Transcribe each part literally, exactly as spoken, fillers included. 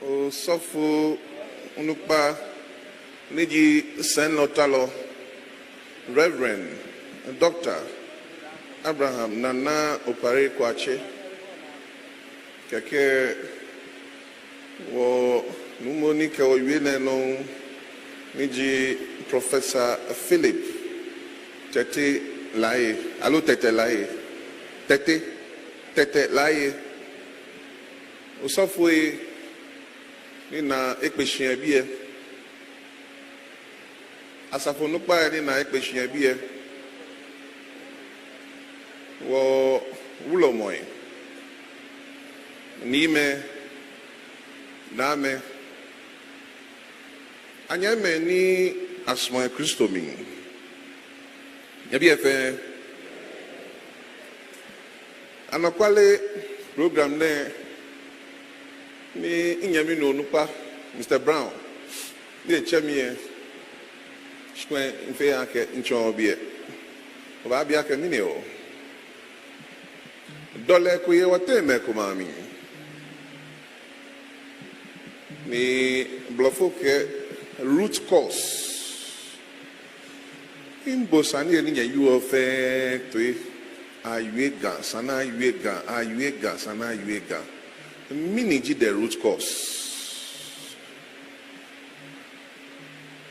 Osɔfo onukpa ni ji sɛinɔtalɔ, Reverend Doctor Abraham Nana Opare Kwakye, kɛkɛ wɔnuumo ni kɛ wɔ wie nɛɛ nɔŋŋ ni ji Professor Philip Tetteh Laryea, aloo Tetteh Laryea, Tetteh, Tetteh Laryea. Osɔfoi ni naa ekpe shi yɛ biɛ, asafo onukpai ni naa ekpe shi yɛ biɛ, wɔ wulɔmɛi, niimɛi, naamɛi, anyɛmimɛi ni asumɔɔ Kristo mli, nyɛbii fɛɛ. Anɔkwale, program nɛɛ, minyɛmi nuu onukpa, Mister Brown, ni etsɛ mi yɛ, shi kwɛ mifee akɛ mitsɔ biɛ. Obaabi akɛ mɛni hewɔ. Dɔlɛ ko yɛ wɔteŋ mɛi komɛi amli ni blɔfo kɛɛ root cause. Mibo sane lɛ ni nyɛyɔɔ fɛɛ toi. Awie Ga, esa ni awie Ga, awie Ga, esa ni awie Ga. Mɛni ji the root cause?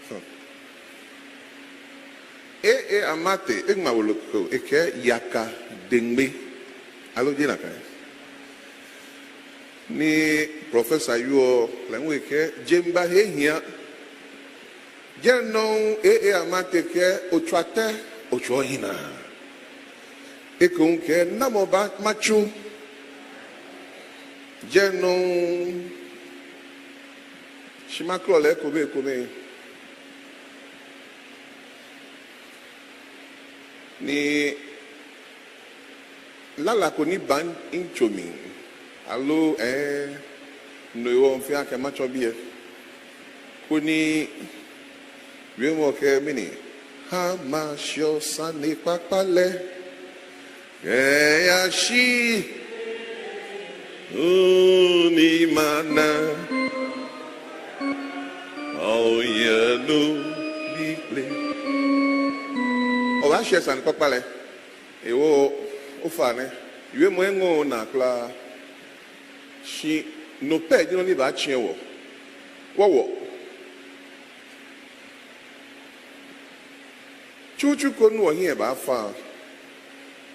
Hmm. A A Amartey, eŋma wolo ko, ekɛɛ yaka deŋme. Aloo jeee nakai? Ni professor wieɔ lɛ hu ekɛɛ jeŋba he hiaa. Jɛi nɔŋŋ A A Amartey kɛɛ otswa tɛ, otswa ohiɛnaa. Eko hu kɛɛ namɔ ba matsu. Jɛi nɔŋŋ, shi maklɔ lɛ ekome ekome. Ni lala ko ni ba mitso mli, aloo, ɛɛ, no hewɔ mifee akɛ matsɔ biɛ. Koni wiemɔ kɛɛ mɛni, ha mashiɔ sane kpakpa lɛ kɛyashi, ni mana oye nu bi kple. Obaashiɛ sane kpakpa lɛ. Hewɔ ofainɛ, wiemɔ eŋɔɔɔ naa kwraa. Shi no pɛ ji nɔ ni baatsɛ wɔ. Wɔ wɔ. Tsutsu ko ni wɔhiɛ baafa.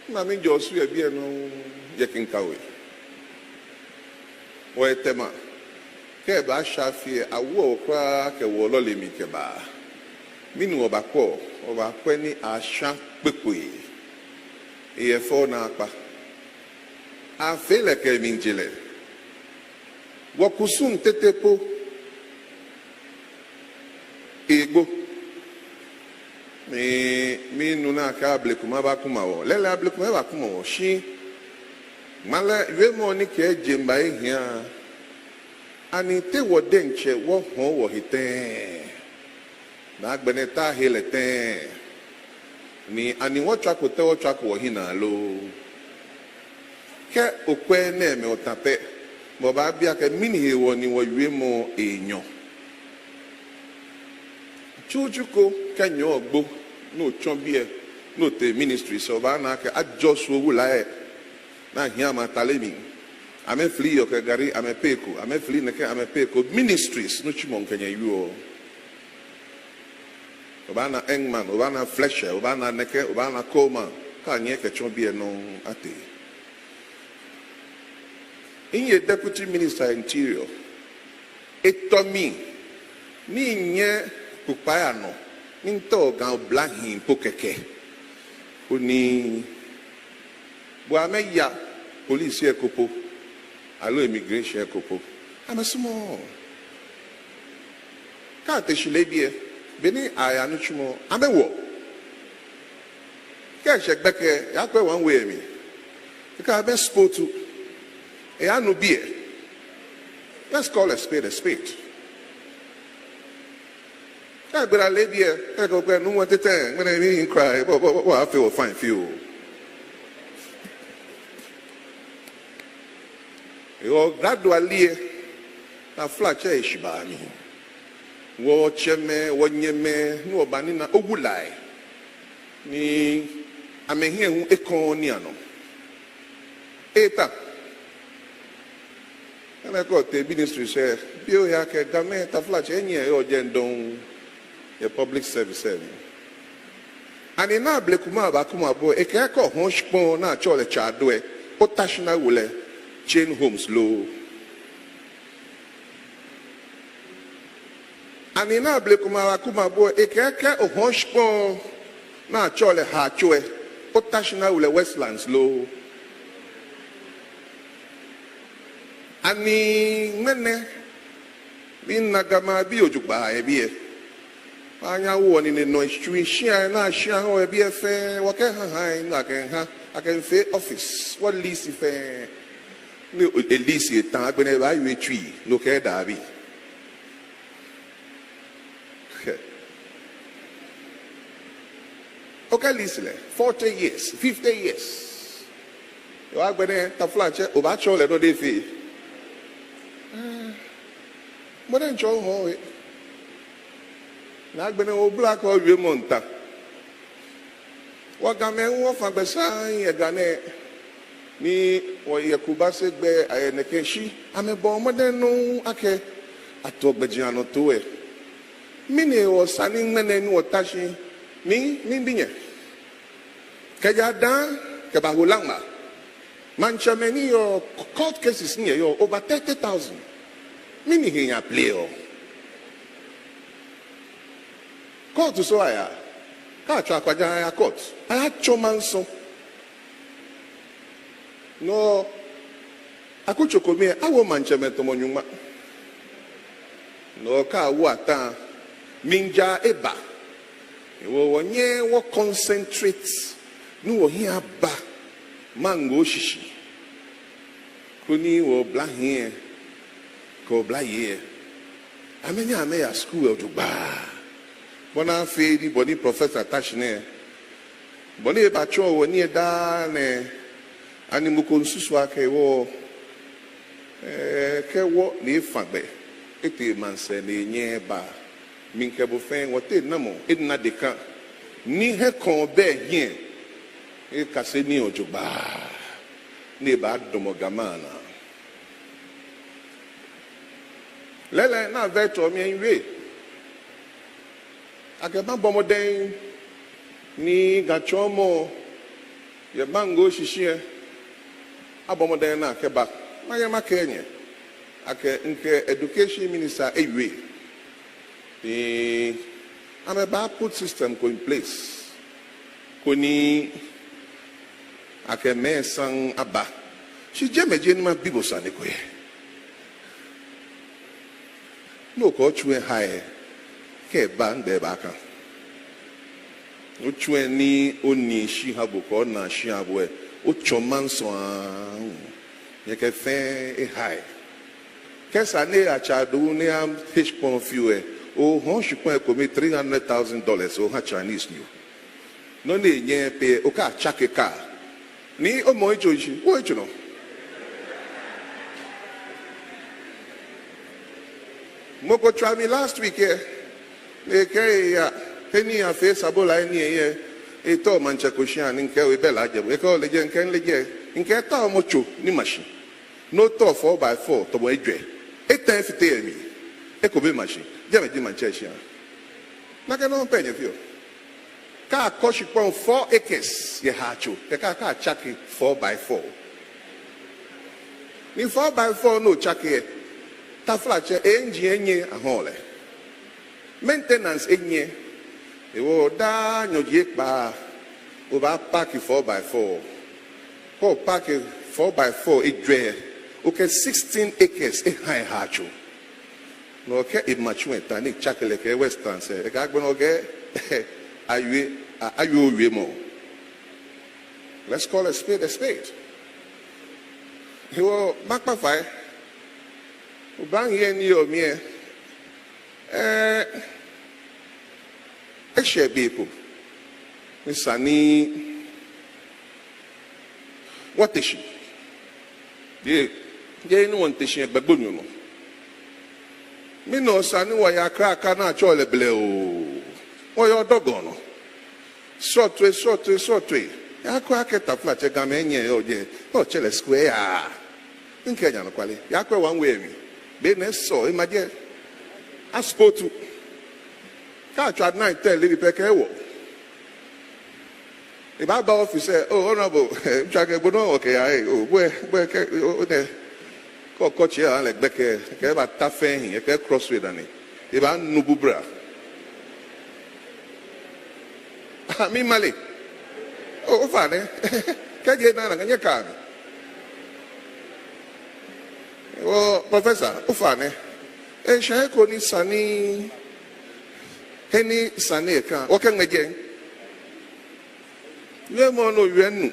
Ni mami jɔ su yɛ biɛ nɔŋŋ yɛ Kinkawe. Wɔyɛ Tema. Kɛ ebaashɛ afi lɛ, awoɔ wɔ kwraa kɛwoɔ lɔle mli kɛbaa. Mɛni wɔbakwɛ? Wɔbakwɛ ni ashã kpekpee. Eyɛ fɛo naakpa. Afee lɛ kɛ emli je lɛ. Wɔkusum tete po egbo. Mi, minu nakai ableku ma ba kuma wɔ. Lɛɛlɛŋ ableku ma ba kuma wɔ. Shi ŋmalɛ wiemɔ ni kɛɛ jeŋba he hiaa. Ani te wɔ diɛŋtsɛ wɔhɔɔ wɔhe tɛŋŋ? Ni agbɛnɛ ta he lɛ tɛŋŋ? Ni ani wɔtswako tɛ wɔtswako wɔhiɛnaa lo? Kɛ okwɛ nɛɛmɛi ota pɛ, obaabi akɛ mɛni hewɔ ni wɔwiemɔ enyɔ. Tsutsu ko kɛ nyɔɔŋ gbo, ni otsɔ biɛ, ni otee ministry sɛɛ, obaana akɛ ajɔ su owula lɛ, ni ahiɛ amɛ atale mli. Amɛfili yɔɔ kɛ gari, amɛpɛ eko, amɛfili nɛkɛ, amɛpɛ eko. Ministries nitsumɔ mikɛ nyɛ wieɔ. Obaana Engman, obaana Fletcher, obaana nɛkɛ, obaana Coleman, kɛ anyiɛ kɛtsɔ biɛ nɔŋŋ atee. Miye Deputy Minister Interior. Etɔ mi ni minyɛ kpokpai anɔ, ni mitao Ga oblahii po kɛkɛ. Koni bɔ amɛya police lɛ eko po, aloo immigration lɛ eko po, amɛsumɔɔɔ. Kɛ ate shi leebi lɛ, beni aya nitsumɔ, amɛwoɔ. Kɛ eshɛ gbɛkɛ, eyakwɛ one way mli. Kɛ amɛ sport, eyanu biɛ. Let's call a spade a spade. Kɛ egbe lɛ leebi lɛ, kɛ okwɛ nuumo tete, ŋmɛnɛ mihiŋ kwraa, bo, bo, bo, bo, afee wɔ fine fioo. Ewɔ gradually lɛ, Taflatsɛ, eshibaa ni. Wɔtsɛmɛi, wɔnyɛmɛi ni wɔbanina, owula lɛ, ni amɛhiɛ hu ekɔɔɔ nii anɔ. Eta. Ena akɛ otee ministry sɛɛ, bi ohe akɛ Gamɛi, taflatsɛ, enyiɛ yɔɔ jɛi dɔŋŋ yɛ public service lɛ mli. Ani naa blema ko ni aba ko ni abu o, ekɛɛ kɛ ohɔɔ shikpɔŋ ni atsɛɔ lɛ Tsɛ Ado lɛ, ota shi ni awo lɛ Chain Homes lo? Ani naa blema ko ni aba ko ni abu o, ekɛɛ kɛ ohɔɔ shikpɔŋ ni atsɛɔ lɛ Haatso lɛ, ota shi ni awo lɛ Westlands lo? Ani ŋmɛnɛ, mina Gamɛi abii jogbaŋŋ yɛ biɛ. Maanyɛ mawo nine nɔ etsui shia, naa shia hã yɛ biɛ fɛɛ, wɔkɛ haŋ haŋ, naa kɛ haŋ, akɛmiifee office, wɔ lease fɛɛ. Ni o-, e lease eta, agbɛnɛ ebaawie etsui, no kɛ daabi. Okɛ lease lɛ forty years, fifty years. Yoo, agbɛnɛ, taflatsɛ, obaatsɔɔ lɛ nɔ ni efee? Mɔ diɛŋtsɛ ohɔɔ we. Ni agbɛnɛ obla kɛ owiemɔ nta. Wɔ Gamɛi hu wɔfã gbɛ saŋŋ yɛ Ga nɛɛ, ni wɔyɛ Kumasi gbɛ, ayɛ nɛkɛ shi, amɛbɔɔ mɔdɛŋ nɔŋŋ akɛ atoɔ gbɛjianɔtoo lɛ. Mɛni hewɔ esa ni ŋmɛnɛ ni wɔta shi, mi, mibi nyɛ. Kɛjɛ Ada kɛbaho Laŋma, maŋtsɛmɛi ni yɔɔ, court cases ni yɔɔ over thirty thousand. Mɛni he nyɛpleɔ? Court so aya, kɛ atswa akwaja aya court, ayatsɔ mansɔ. No akutso ko mli lɛ, awo maŋtsɛmɛi tamɔ nyɔŋma. No kɛ awo ata, mlijaa eba. Hewɔ wɔnyɛ wɔ concentrate ni wɔhiɛ aba maŋ lɛ shishi. Koni wɔblahii lɛ kɛ wɔblayei lɛ, amɛnyɛ amɛya school lɛ jogbaŋŋ. Bɔ ni afee ni bɔ ni professor ta shi nɛɛ, bɔ ni ebatsɔɔ wɔ nii lɛ daa nɛɛ, ani mɔ ko miisusu akɛ wɔ, ɛɛ, kɛ wɔ ni efã gbɛ, etee maŋsɛɛ ni enyɛ eba. Mi kɛ bo fɛɛ wɔteŋ namɔ ena deka ni hiɛkɔɔ bɛ hiɛ, ekase nii lɛ jogbaŋŋ, ni ebaadamɔ Gamɛi anaa. Lɛɛlɛŋ, naa Virtual mli lɛ miwie akɛ mabɔ mɔdɛŋ ni Ga tsɔɔmɔ yɛ maŋ lɛ shishi lɛ, abɔ mɔdɛŋ ni akɛba. Maanyɛ makɛɛ nyɛ akɛ mikɛ education minister ewie, ni amɛbaa put system ko in place koni akɛ mɛi saŋŋ aba. Shi jɛmɛ ji he ni mabi bo sane ko yɛ. Nɔ ko otsu lɛ ha lɛ, kɛ eba, nɛgbɛ ebaaka? Otsu lɛ ni onii shi ha bo kɛ onaa shi ha bo lɛ, otsɔ mansɔ aahu. Nyɛkɛ fɛɛ eha lɛ. Kɛ esa ni atsɛ do ni ahe shikpɔŋ fioo lɛ, ohɔɔ shikpɔŋ lɛ kome three hundred thousand dollars oha Chinese nyo. Nɔ ni enyɛɛɛ pɛ, okɛtsake kaa. Ni omɔ etso shishi, o etso nɔ. Mɔ ko tswa mi last week lɛ, ni ekɛɛ eya he ni afee sabola ni eye, etao maŋtsɛ ko shia ni mikɛɛ ebɛ lɛ ajɛ bo. Ekɛɛ ole jɛi? Mikɛɛ mile jɛi. Mikɛɛ tao mɔ tso ni ma shi. No tao four by four tamɔ ejwɛ. Etɛ efite yɛ mli. Ekome ma shi. Jɛmɛ ji maŋtsɛ shia. Nakai nɔŋŋ pɛ nyɛfeɔ. Kɛ akɔ shikpɔŋ four acres yɛ Haatso, kɛkɛ akɛtsake four by four. Ni four by four ni otsake lɛ, taflatsɛ, engine enyɛ ahɔɔ lɛ. Maintenance enyɛ. Hewɔ daa nyɔji ekpaa, obaa park four by four. Kɛ o park four by four ejwɛ, okɛ sixteen acres eha yɛ Haatso. No kɛ ema tsu lɛ ta ni etsake lɛ kɛ Westlands lɛ, ekɛɛ agbɛnɛ okɛɛ awie, a-, awie owiemɔ. Let's call a spade a spade. Hewɔ makpa fai. Oblahii ni yɔɔ mli lɛ, ɛɛ, eshɛ be ko ni esa ni wɔte shi. Jeee, jeee ni wɔmiite shi yɛ gbɛ gbonyo nɔ. Mɛni esa ni wɔya Accra, Accra ni atsɛɔ lɛ blɛoo? Wɔyɛ Dɔgɔnɔ. Srɔtoi, srɔtoi, srɔtoi. Yakwɛ akɛ taflatsɛ Gamɛi nyɛ yɔɔ jɛi, yɔɔ Chelle Square. Mikɛɛ nyɛ anɔkwale. Yakwɛ one way mli. Be nɛɛ sɔ, ema jɛ. Aspɔtu. Kɛ atswa nine, ten leebi pɛ kɛ ewɔ. Ebaaba office lɛ, oh, honorable, mitswa kɛ bo nɔ okɛya, eh, oh, bo lɛ, bo lɛ kɛ, oh, oh, nɛ. Kɛ okɔ tsɛ lɛ gbɛkɛ, kɛ ebata fɛɛ hiɛ, kɛ crossway dani. Ebaanu bo bra. Ah, mimale. Oh, ofainɛ. Kɛji ena nakai, nyɛkɛa mi. Oh, professor, ofainɛ. Eshɛ he ko ni sane, he ni sane lɛ ka, wɔkɛŋmɛ jɛi. Wiemɔ nɔ wiemɔ nu.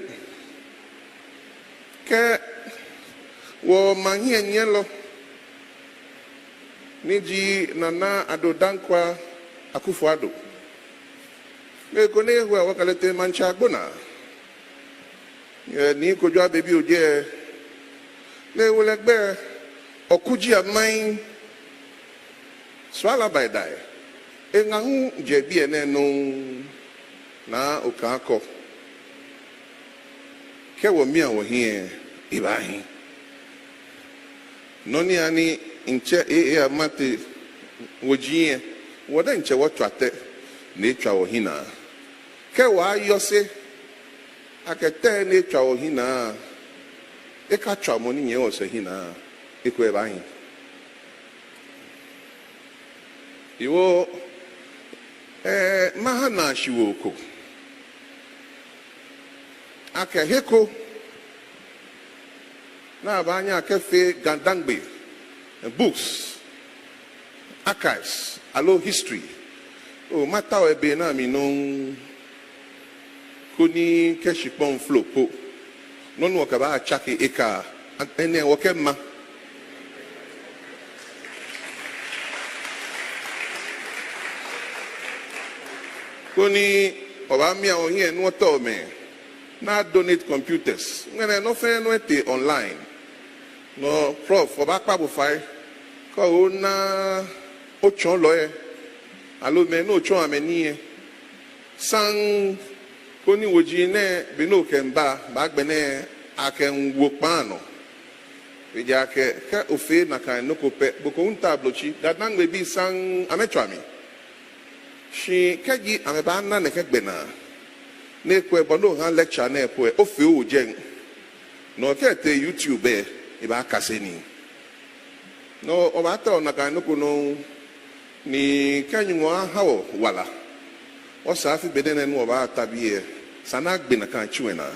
Kɛ wɔmaŋ hiɛnyiɛlɔ ni ji Nana Addo Dankwa Akufo-Addo. Be ko ni eho lɛ wɔkɛ lɛ tee maŋtsɛ agbo naa. Yɛ Nii Kojo Ababio jɛ. Ni ewo lɛ gbɛi Ɔkuji Amain. Suala baidai. Eŋa hu jɛ biɛ nɛɛ nɔŋŋ. Naa Okaŋ Akɔ. Kɛ wɔmia wɔhiɛ lɛ, ebaahi. Nɔ ni ani mitsɛ ee ama te woji lɛ, wɔ diɛŋtsɛ wɔtswa tɛ ni etswa wɔhiɛnaa. Kɛ wɔyɔse akɛ tɛ ni etswa wɔhiɛnaa, ekatswa mɔ ni nyɛɔ wɔsɛɛ hiɛnaa, eko ebaahi. Hewɔ, eh, maha naa shiwoo ko. Akɛ he ko ni abaanyɛ akɛfee Ga-Dangme, eh, books, archives, aloo history. Oh, matao yɛ be nɛɛ mli nɔŋŋ. Koni kɛ shikpɔŋ flo po, nɔ ni wɔkɛbaatsake eka, enɛ wɔkɛma. Koni wɔbaamia wɔhiɛ ni wɔtao mɛi ni a-donate computers. Ŋmɛnɛ nɔ fɛɛ nɔ etee online. No, Prof, wɔbaakpa bo fai. Kɛ ona otsɔɔlɔi lɛ, aloo mɛi ni otsɔɔ amɛ nii lɛ, saŋŋ koni woji nɛɛ be ni okɛmiiba, agbɛnɛ akɛmiiwo kpaa nɔ. Ejaakɛ kɛ ofee nakai nɔ ko pɛ, bo ko hu ta ablotsiri, Ga-Dangme bii saŋŋ amɛtswa mli. Shi kɛji amɛbaana nɛkɛ gbɛ naa, ni ekwɛ bɔ ni oha lecture nɛɛ po lɛ, ofee owo jɛi. No kɛ etee YouTube lɛ, ebaakase nii. No, wɔbaatao nakai nɔ ko nɔŋŋ, ni kɛ Nyɔŋmɔ aha wɔ wala, wɔsɛɛ afi be nɛɛ ni wɔbaata biɛ lɛ, esa ni agbe nakai tsu lɛ naa.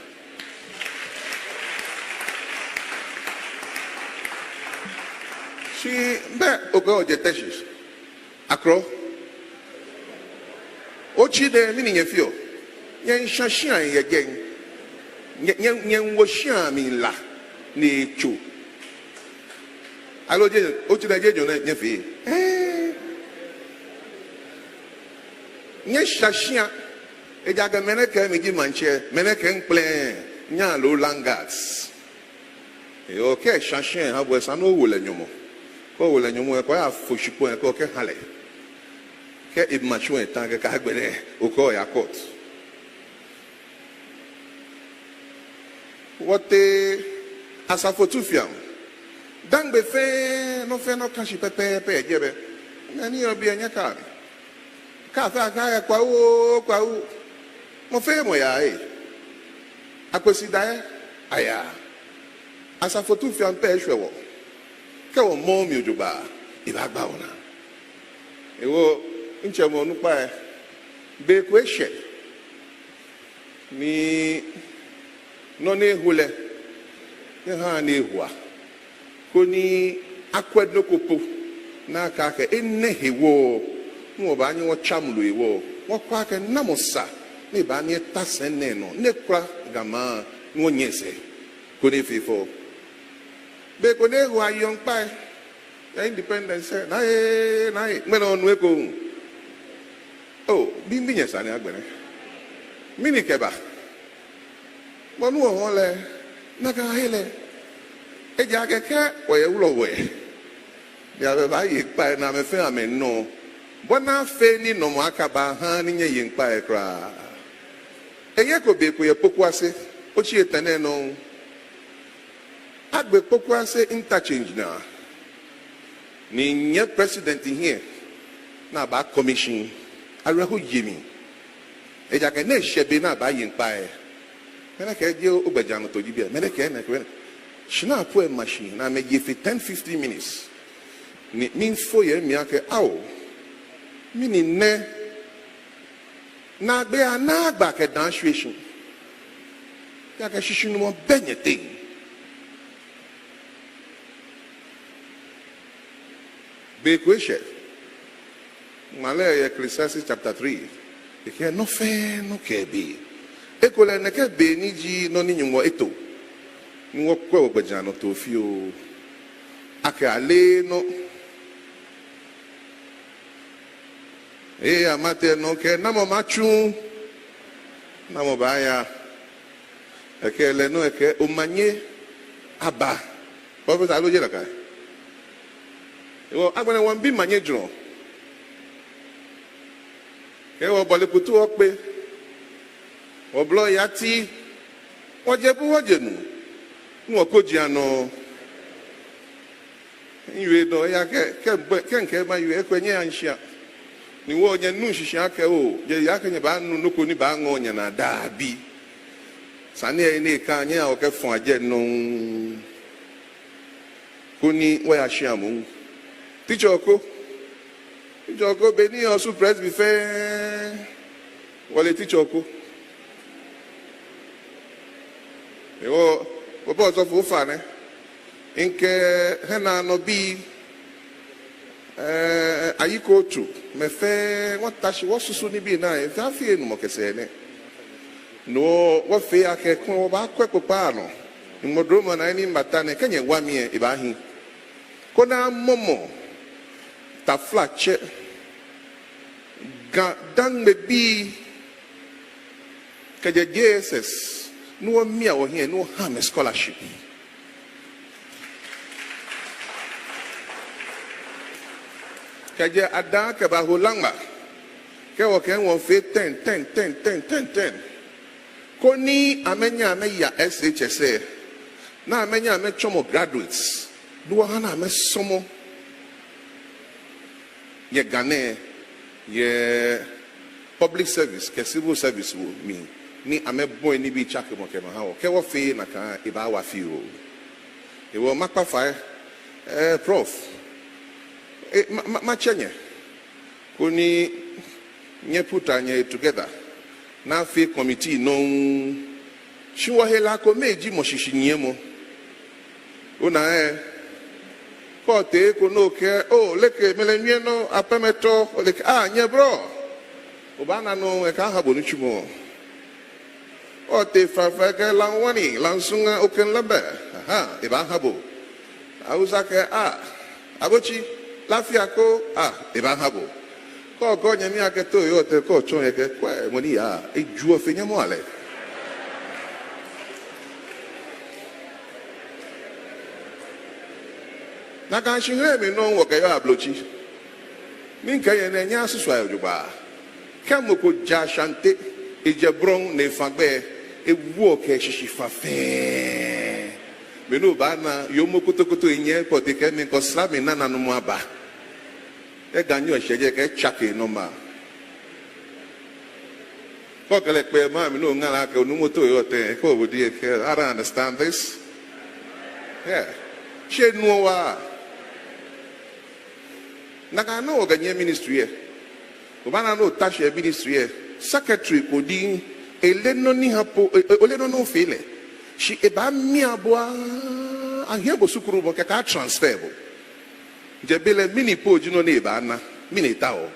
Shi bɛ okɛɛ ojɛ Teshie. Akrɔ. Otsi dɛ, mɛni nyɛfeɔ? Nyɛmiisha shia yɛ jɛi. Nyɛ, nyɛ, nyɛmiiwo shia mli la ni etso. Aloo jeee, otsi dɛ jeee ejurɔ nɛ nyɛfee? Ɛɛ. Nyɛsha shia. Ejaakɛ mɛnɛ kɛɛ mi ji maŋtsɛ, mɛnɛ kɛɛ mikpɛlɛɛɛ, nyɛloo land guards. Hewɔ kɛ esha shia eha bo lɛ, esa ni owo lɛ nyɔmɔ. Kɛ owo lɛ nyɔmɔ lɛ, kɛ oyafo shikpɔŋ lɛ, kɛ okɛha lɛ. Kɛ ema tsu lɛ eta kɛkɛ agbɛnɛ, okɛ lɛ yaa court. Wɔtee Asafotu Fiam. Dangme fɛɛ, nɔ fɛɛ nɔ ka shi pɛpɛɛpɛ yɛ jɛmɛ. Nyɛ ni yɔɔ biɛ nyɛkɛa mi. Kɛ afee akɛ aya Kwawu oo, Kwawu. Mɔ fɛɛ mɔ yaa ee. Akwasidae, ayaa. Asafotu Fiam pɛ eshwɛ wɔ. Kɛ wɔmɔ mli jogbaŋŋ, ebaagba wɔnaa. Hewɔ, mitsɛmɛi onukpai, be ko eshɛ ni nɔ ni eho lɛ, nyɛhaa ni ehoa. Koni akwɛ nɔ ko po ni akɛɛ akɛ enɛ hewɔ, ni wɔbaanyɛ wɔtsa mlu hewɔ, wɔkwɛ akɛ namɔ sa ni ebaanyɛ eta sɛi nɛɛ nɔ, ni ekura Ga maŋ, ni wɔnyiɛ sɛɛ, koni efee fɛo. Be ko ni eho ayɔɔ mikpai, yɛ Independence lɛ, naa ee, naa ee, ŋmɛnɛ onu eko hu. Oo, mibi nyɛ sane agbɛnɛ. Mɛni kɛba? Bɔ ni wɔhɔɔ lɛ, nakai ahe lɛ. Ejaakɛ kɛ wɔyɛ wulɔmɔ lɛ, Ni amɛbaaye ŋkpai lɛ ni amɛfɛɛ amɛnɔ. Bɔ ni afee ni nɔmɔ akaba ha ni nyɛye ŋkpai lɛ kwraa. Eyeko be ko yɛ Pokuase, otsi etɛ nɛɛ nɔŋŋ. Agbe Pokuase interchange naa. Ni nyɛ president hiɛ ni aba commission. Awerɛho ye mi. Ejaakɛ ni eshɛ be ni abaaye ŋkpai lɛ, mɛi nɛɛ kɛɛ jeee ogbɛjianɔtoo ji biɛ, mɛi nɛɛ kɛɛ nɛkɛ, mɛi nɛɛ. Shi ni apu lɛ machine ni amɛye fe ten fifteen minutes. Ni miifo yɛ mimli akɛ, ao, mɛni nɛ? Naagbee anaaa gbɛ kɛ daa shwie shi. Ejaakɛ shishinumɔ bɛ nyɛteŋ. Be ko eshɛ. Ŋmalɛ yɛ Ecclesiastes chapter three. Ekɛɛ nɔ fɛɛ nɔ kɛ ebe. Ekolɛ nɛkɛ be ni ji nɔ ni Nyɔŋmɔ eto. Ni wɔkwɛ wɔgbɛjianɔtoo fioo. Akɛ ale nɔ. Eye amate nɔ kɛ namɔ matsu. Namɔ baaya. Ekɛɛ lɛ nɔ ekɛɛ omanye aba. Professor, aloo jeee nakai? Ewɔ, agbɛnɛ wɔmiibi manye jurɔ. Kɛ wɔbɔle kutu wɔkpe. Wɔblɔ yati. Wɔje bu wɔje nu. Ni wɔkoji anɔ. Miwie dɔŋŋ, eya kɛ, kɛ, kɛ mikɛɛ mawie, ekolɛ nyɛya shia. Ni wɔ nyɛnu shishi akɛ oo, jeee akɛ nyɛbaanu nɔ ko ni baaŋɔ nyɛnaa, daabi. Sane lɛ ni eka nyɛ, wɔkɛfɔ̃ ajɛ nɔŋŋ. Koni wɔya shia moŋ. Teacher ko. Teacher ko, be ni Osu Presby fɛɛ. Wɔle teacher ko. Ewɔ, bɔbɔ osɔfo ofainɛ. Mikɛ hiɛnaanɔbii, eh, Ayi Kotu, amɛ fɛɛ, wɔta shi, wɔsusu nibii nɛɛ, efee afii enumɔ kɛ sɛɛ nɛ. No, wɔfee akɛ kulɛ wɔbaakwɛ kpokpaa nɔ. Nyɔŋmɔ duromɔ naa ni mibata nɛɛ, kɛ nyɛwa mi lɛ, ebaahi. Koni amɔmɔ, taflatsɛ, Ga Dangme bii, kɛjɛ J S S, ni wɔmia wɔhiɛ, ni wɔha amɛ scholarship. Kɛjɛ Ada kɛbaho Laŋma, kɛ wɔkɛ wɔfee ten, ten, ten, ten, ten, ten. Koni amɛnyɛ amɛya S H S lɛ, ni amɛnyɛ amɛtsɔmɔ graduates, ni wɔha ni amɛsɔmɔ yɛ Ga nɛɛ, yɛ public service kɛ civil service wo mli, ni amɛbɔi nibii tsakemɔ kɛmaha wɔ. Kɛ wɔfee nakai lɛ, ebaawa fioo. Ewɔ makpa fai, eh, Prof. Eh, ma, ma, matsɛ nyɛ. Koni nyɛ put nyɛhe together. Ni afee committee nɔŋŋ. Shi wɔhela kome ji mɔ shishi nyiɛmɔ. Ona lɛ. Kɛ otee he ko ni okɛɛ, oo, leke, mile nyiɛ nɔ, apɛmɛtɔ, oleke, ah, nyɛ bro. Obaana nɔ, ekɛha bo nitsumɔ. Otee Fafa kɛ Lanwani, Lansunga, Okenlebe. Aha, ebaaha bo. Hausa kɛɛ, ah, abotsi, lafiya ko, ah, ebaaha bo. Kɛ okɛɛ onyɛmi akɛ to yɔɔ tɛ, kɛ otsɔ yɛ kɛ, kwɛ, mɔ ni yaa, ejuɔ fe nyɛmɔ alɛ. Nakai shihilɛ mli nɔŋŋ wɔkɛyɔɔ Ablotsiri. Mikɛɛ nyɛ nɛɛ, nyɛyasusua he jogbaŋŋ. Kɛ mɔ ko jɛ Ashanti, ejɛ Brong ni efã gbɛ, ewoɔ kɛ eshishi fã fɛɛ. Mɛni obaana, yoomo kotokoto enyɛ airport kɛ mɛi ko sra mɛi nana nɔ mɔ aba. Kɛ Ganyo shɛ jɛi kɛ tsake nɔ ma. Kɛ okɛ lɛ kpe mli ni oŋa lɛ akɛ onuumo to yɔɔ tɛŋŋ, ekɛɛ bo diɛŋtsɛ, I don't understand this. Yeah. Shi enuɔ waa. Nakai nɔŋŋ wɔkɛnyiɛ ministry lɛ. Obaana ni ota shi yɛ ministry lɛ, secretary ko diŋŋ, eleee nɔ ni ha po, e, e, oleee nɔ ni ofee lɛ. Shi ebaamia bo aa, ahiɛ bo sukurumɔ kɛkɛ a-transfer bo. Jɛi belɛ mɛni po ji nɔ ni ebaana, mɛni etaoɔ.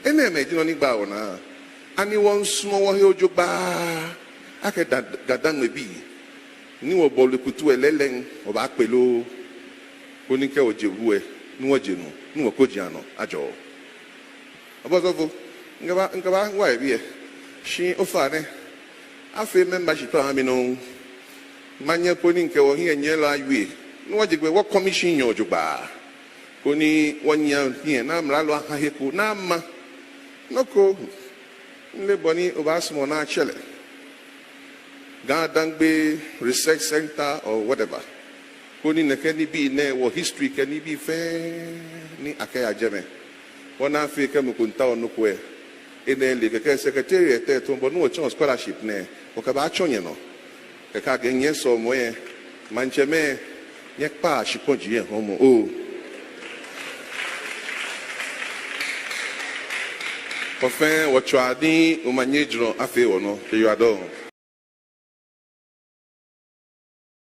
Enɛɛmɛi ji nɔ ni gbaa wɔnaa. Ani wɔmiisumɔ wɔhe jogbaŋŋ akɛ Da, Ga Dangme bii, ni wɔbɔle kutu lɛ lɛɛlɛŋ wɔbaakpe lo, koni kɛ wɔje bu lɛ, ni wɔje nu, ni wɔkoji anɔ ajɔ. Abɔsɔfo, mikɛba, mikɛbawa yɛ biɛ. Shi ofainɛ, afee membership aha mi nɔŋŋ. Manyɛ po ni mikɛ wɔhiɛnyiɛlɔ awie. ni wɔje gbɛ wɔ commission nyɛ jogbaŋŋ, koni wɔnyɛ hiɛ ni amralo aha he ko ni ama. Nɔ ko, mileee bɔ ni obaasumɔ ni atsɛ lɛ, Ga Dangme Research Center or whatever, koni nɛkɛ nibii nɛɛ, wɔ history kɛ nibii fɛɛ ni akɛya jɛmɛ, wɔna afee kɛ mɔ ko miitao nɔ ko lɛ, enɛ ele kɛkɛ secretariat lɛ tamɔ bɔ ni wɔtsɔɔ scholarship nɛɛ, wɔkɛbaatsɔ nyɛnɔ. Kɛkɛ akɛ nyɛsɔlemɔ lɛ, maŋtsɛmɛi, nyɛkpaa shikpɔji lɛ hɔɔmɔ oo. Wɔ fɛɛ wɔtswaa ni omanye jurɔ afee wɔnɔ. Kɛ yiwaladɔŋŋ.